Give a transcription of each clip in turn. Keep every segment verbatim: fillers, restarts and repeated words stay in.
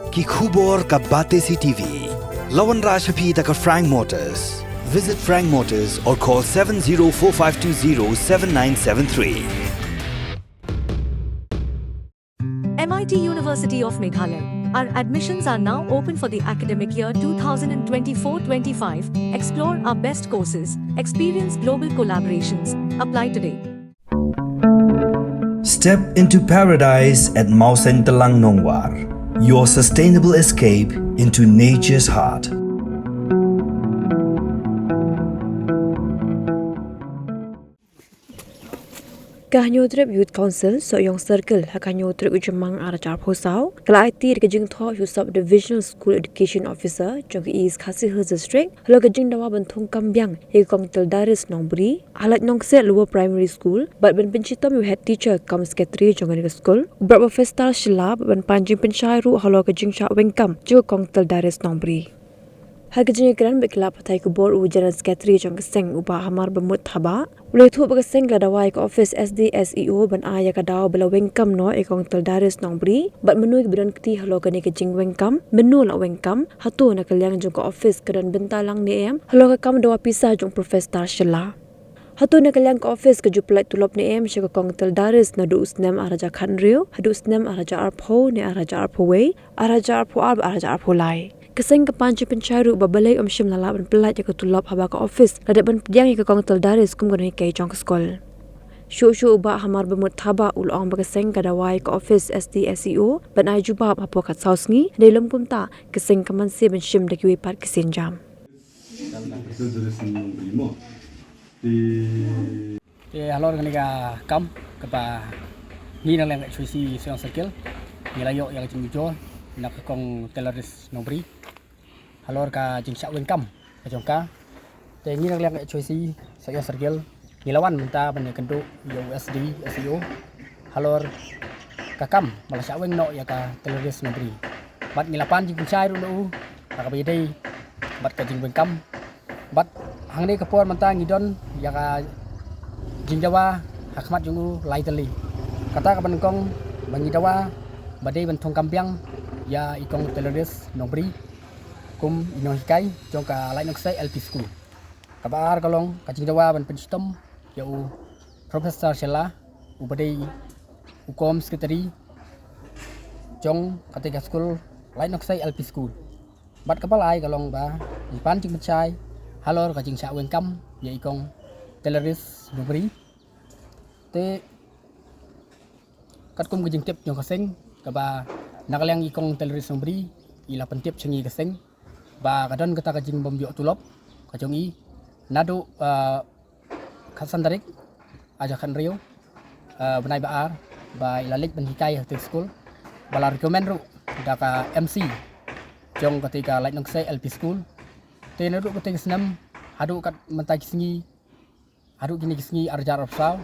Ki khubor ka Batesi TV. La wanrah sha phi da ka Frank Motors. Visit Frank Motors or call seven zero four five two zero seven nine seven three. M I T University of Meghalaya. Our admissions are now open for the academic year two thousand twenty-four twenty-five. Explore our best courses, experience global collaborations. Apply today. Step into paradise at Mawsyntelang Nongwar, your sustainable escape into nature's heart. Ka Hynñiewtrep Youth Council, Sohiong Circle, ha ka Hynñiewtrep u Jymmang ar hajar arphew saw, ka la aiti da ka jingthoh sha u Sub Divisional School Education Officer jong ka East Khasi Hills District halor ka jingdawa ban thung kam biang ïa ka Kong Tildaris Nongbri ha Laitnongseh Lower Primary School bad ban pynshitom ïa u Head Teacher cum Secretary jong kane ka skul, u Brother Professor Shylla, bad ban pan jingpynshai ruh halor ka jingshah weng kam jong ka Kong Tildaris Nongbri. Ha ka jingïakren bad ki lad pathai khubor, u General Secretary jong ka seng, u Bah Hamar Bamut Thabah, u la ïathuh ba ka seng ka la dawa ïa ka ophis S D S E O ban ai ïa ka daw ba la weng kam noh ïa ka Kong Tildaris Nongbri bad mynno kiba don kti halor kane ka jingweng kam, mynno la weng kam, hato na ka liang jong ka ophis ka don bynta lang ne em halor ka kam dawa pisa jong u Professor Shylla. Hato na ka liang ka ophis ka ju pynlait tulop ne em sha ka Kong Tildaris naduh u snem ar hajar khathynriew haduh u snem ar hajar arphew ne ar hajar arphew wei, ar hajar arphew ar bad ar hajar arphew lai. Ka seng ka pan jingpynshai ruh ba balei ym shym la lah ban pynlait ïa ka tulop haba ka ophis la dep ban pdiang ïa ka Kong Tildaris kum ka nonghikai jong ka skul. Shuh shuh u Bah Hamar Bamut Thabah u la ong ba ka seng ka dawa ïa ka ophis S D S E O ban ai jubab hapoh khatsaw sngi, hynrei lym kumta ka seng ka mynsiem ban shim da kiwei pat ki sienjam. Te halor kane ka kam kaba ngi na liang H Y C Sohiong Circle ngi la ïoh ïa ka jingujor na ka Kong Tildaris Nongbri halor ka jingshah weng kam ka jong ka. Te ngi na liang H Y C Sohiong Circle ngi la wan mynta ban ïakynduh ïa u S D S E O halor ka kam ba la shah weng noh ïa ka Tildaris Nongbri. Bad ngi la pan jingpynshai ruh na u ha kaba ïadei bad ka jingweng kam. Bad hangne ka por mynta ngi don ïa ka jingdawa ha khmat jong u lai tylli. Kata kaba nyngkong ba ngi dawa ba dei ban thung kam biang ïa i Kong Tildaris Nongbri kum i nonghikai jong ka Laitnongseh L P School. Kaba ar ka long ka jingdawa ban pynshitom ïa u Professor Shylla uba dei u cum secretary jong kata ka skul Laitnongseh L P School. Bad kaba lai ka long ba ngi pan jingpynshai halor ka jingshah weng kam ïa i Kong Tildaris Nongbri. Te katkum ka jingtip jong ka seng kaba na ka liang i Kong Tildaris Nongbri i la pyntip sha ngi ka seng ba ka don kata ka jingbym ïoh tulop ka jong i naduh khatsan tarik ar hajar khathynriew bnai ba ar ba i la leit ban hikai ha kata ka skul ba la recommend ruh da ka M C jong kata ka Laitnongseh L P School. Te naduh kata ka snem haduh kat mynta ki sngi haduh kine ki sngi ar hajar arphew saw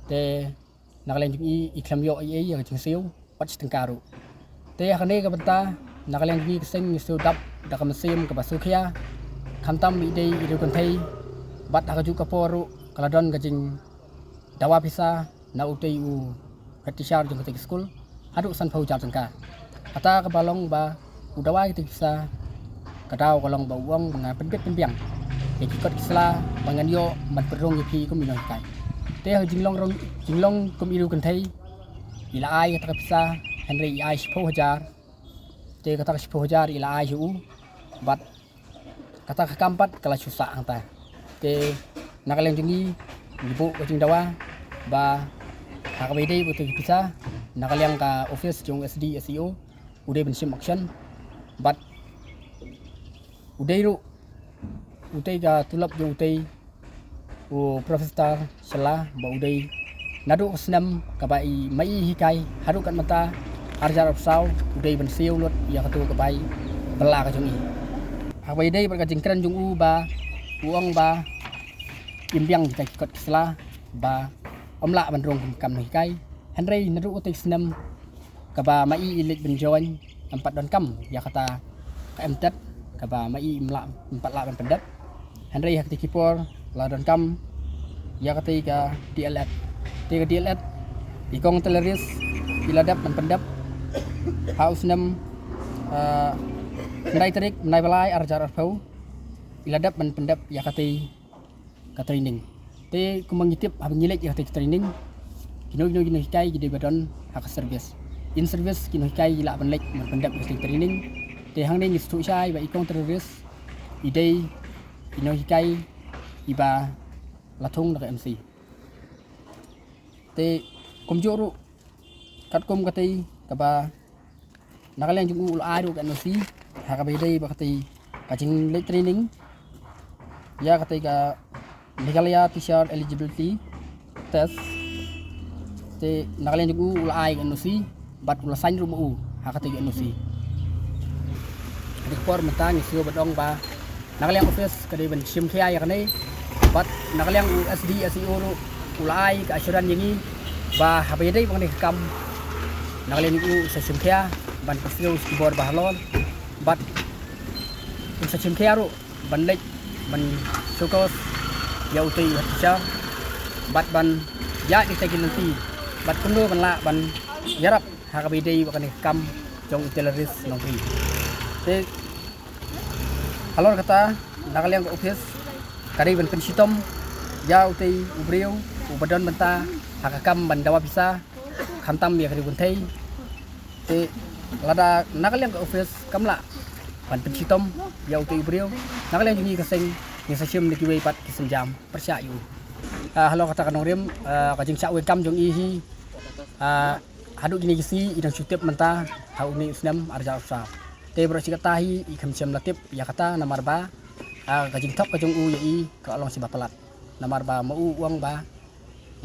te na ka liang jong i i khlem ïoh ei ei ïa ka jingsiew pat shi tyngka ruh. Te ha kane ka bynta na ka liang jong ngi ka seng ngi siew dap da ka mynsiem kaba sngewkhia khamtam i dei i riew kynthei bad ha kajuh ka por ruh ka la don ka jingdawa pisa na utei u head teacher jong katei ka skul haduh sanphew hajar tyngka. Kata kaba long ba u dawa kitei ki pisa ka daw ka long ba u ong ba ngan pynbit pynbiang ïa ki kot ki sla ba ngan ïoh ban pynrung ïa phi kum i nonghikai. Te ha ka jinglong rong jinglong kum i riew kynthei i la ai kata ka pisa hynrei i ai shiphew hajar. Te kata ka shiphew hajar i la ai sha u bad kata ka kam pat ka la shu sah hangta. Te na ka liang jong ngi ngi buh ka jingdawa ba ha kaba ïadei bad ki pisa na ka liang ka office jong S D S E O u dei ban shim action bad u dei ruh utei ka tulop jong utei u Professor Shylla ba u dei naduh ka snem kaba i ma i hikai haduh kat mynta ar hajar arphew saw u dei ban siew lut ïa katu ka bai bylla ka jong i. Ha kaba ïadei bad ka jingkren jong u ba u ong ba im biang kita ki kot ki sla ba ym lah ban rung kum kam nonghikai hynrei naduh utei ka snem kaba ma i i leit ban join em pat donkam ïa kata ka M Tet kaba ma i im lah em pat lah ban pyndep. Hynrei ha katei ki por la donkam ïa katei ka D L Ed. Te ka D L Ed i kong Teleris i la dep ban pyndep ha u snem Ah, khyndai tarik bnai ba lai ar hajar arphew, i la dep ban pyndep ïa katei ka training. Te kumba ngi tip, haba ngi leit ïa katei ka training, kino kino ki nonghikai ki dei ba don ha ka service. In service ki nonghikai ki lah ban leit ban pyndep ïa katei ka training. Te hangne ngi sngewthuh shai ba i kong terrorist i dei i nonghikai iba la thung da ka M C. Te kumjuh ruh katkum katei kaba na ka liang jong u u la ai ruh ka N O C ha kaba ïadei bad katei ka jingleit training ïa katei ka Meghalaya Teacher Eligibility Test. Te na ka liang jong u u la ai ka N O C bad u la sign ruh ma u ha katei ka N O C. Ha kane ka por mynta ngi sngew ba dang ba na ka liang office ka dei ban shim khia ïa kane, bad na ka liang u S D S E O ruh u la ai ka assurance ïa ngi ba haba ïadei bad kane ka kam, na ka liang u sa shim khia ban pynsngew sha ki bor ba halor, bad un sa shim khia ruh ban leit ban showcase ïa utei u head teacher, bad ban ïa ïa ki lynti, bad kumno ban lah ban ïarap ha kaba ïadei bad kane ka kam jong u terrorist nongri. Te halor kata, na ka liang ka office ka dei ban pynshitom ïa utei u briew uba don bynta ha ka kam ban dawa pisa, khamtam ïa ka ri kynthei. Te lada na ka liang ka office kam lah ban pynshitom ïa utei u briew, na ka liang jong ngi ka seng ngi sa shim da kiwei pat ki sienjam pyrshah ïa u. Ah, halor kata ka nongrim, ah, ka jingshah weng kam jong i hi, ah, haduh kine ki sngi i dang shu tip mynta ha une u snem ar hajar arphew saw. Te baroh shi katta hi i khlem shym la tip ïa kata namar ba, ah, ka jingthok ka jong u ïa i ka long shi ba palat. Namar ba ma u u ong ba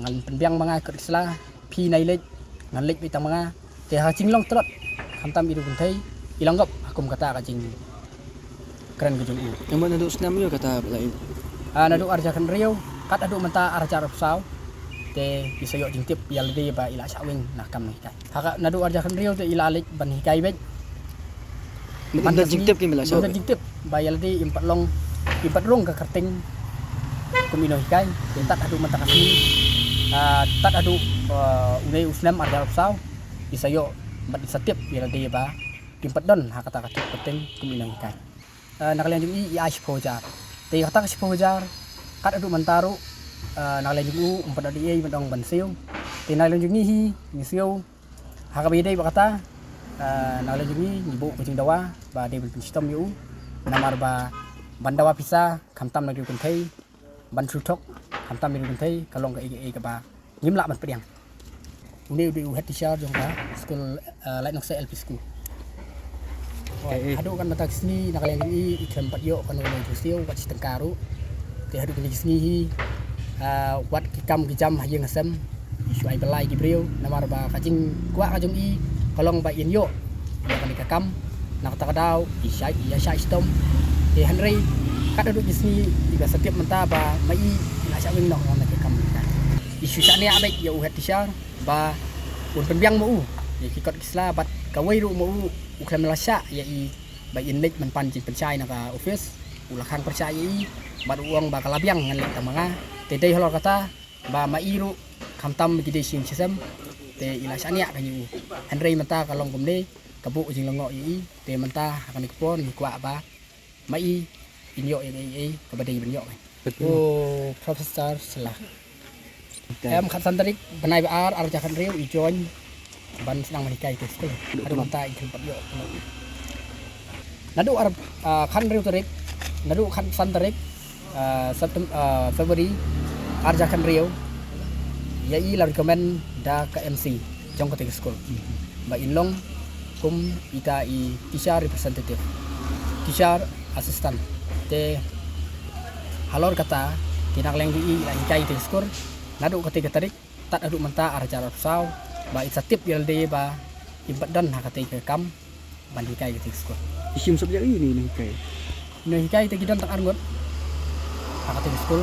ngan pynbiang ma nga ki kot ki sla, phi nai leit, ngan leit beit tang ma nga. Te ha ka jinglong tlot khamtam ïa u kynthei i long gop ha kum kata ka jingkren ka jong u. Em, naduh snem ïa kata ba la im. Ah, naduh ar hajar khathynriew kat haduh mynta ar hajar arphew saw. Te i sa ïoh jingtip ïa lade ba i la shah weng na ka kam nonghikai. Ha ka naduh ar hajar khathynriew te i la leit ban hikai beit. Mynta jingtip ki mila shah. Mynta jingtip ba ïa lade im pat long, im pat rung ka kyrteng kum i nonghikai. Te tad haduh mynta ka sngi, ah, tad haduh, ah, une u snem ar hajar arphew saw, i sa ïoh bad i sa tip ïa lade ba im pat don ha kata ka kyrteng kum i nonghikai. Ah, na ka liang jong i i ai shiphew hajar. Te kata ka shiphew hajar kat haduh mynta ruh, ah, na ka liang jong u um pat don ei ei ban ong ban siew. Te na ka liang jong ngi hi ngi siew ha kaba ïadei bad kata, ah, na ka liang jong ngi ngi buh ka jingdawa ba dei ban pynshitom ïa u. Namar ba ban dawa pisa khamtam na ki ri kynthei, ban shu thok khamtam na ki ri kynthei ka long kaei kaei kaba ngim lah ban pdiang. Une u dei u head teacher jong ka skul, ah, Laitnokseh L P School. Kaei. Haduh kan mynta ka sngi na ka liang jong i i khlem pat ïoh kano kano ka jingsiew wat shi tyngka ruh. Te haduh kine ki sngi hi, ah, wat ki kam ki jam ha ïing ha sem i shu ai bylla ïa ki briew namar ba ka jingkwah ka jong i ka long ba in ïoh ïa kane ka kam. Na kata ka daw i shah, i ïa shah shitom. Te hynrei kat haduh kine ki sngi i ba sa tip mynta ba ma i i la shah weng noh na kane ka kam. I shu shaniah beit ïa u head teacher ba un pynbiang ma u ïa ki kot ki sla bad kawei ruh ma u u khlem la shah ïa i ba in leit ban pan jingpynshai na ka office. U la khang pyrshah ïa i bad u ong ba ka la biang ngan leit tang ma nga. Te dei halor kata ba ma i ruh khamtam ki dei shi ïing shi sem te i la shaniah ka ïa u. Hynrei mynta ka long kumne, ka buh ka jinglyngngoh ïa i. Te mynta ha kane ka por ngi kwah ba ma i in ïoh ïa kaei kaei kaba dei ban ïoh. Betul. Oh, Professor Sela. Em, khatsan tarik bnai ba ar ar hajar khathynriew i join ban sdang ban hikai te skul. Haduh mynta i khlem pat ïoh. Naduh ar, ah, khathynriew tarik, naduh khatsan tarik, ah, Septem-, ah, February ar hajar khathynriew, ïa i la recommend da ka M C jong katei ka skul ba in long kum ita i teacher representative, teacher assistant. Te halor kata, te na ka liang jong i la hikai katei ka skul naduh katei ka tarik tad haduh mynta ar hajar arphew saw, ba i sa tip ïa lade ba im pat don ha katei ka kam ban hikai katei ka skul. I shim subject aïu ine i nonghikai? Nonghikai te ki don tang arngut ha katei ka skul.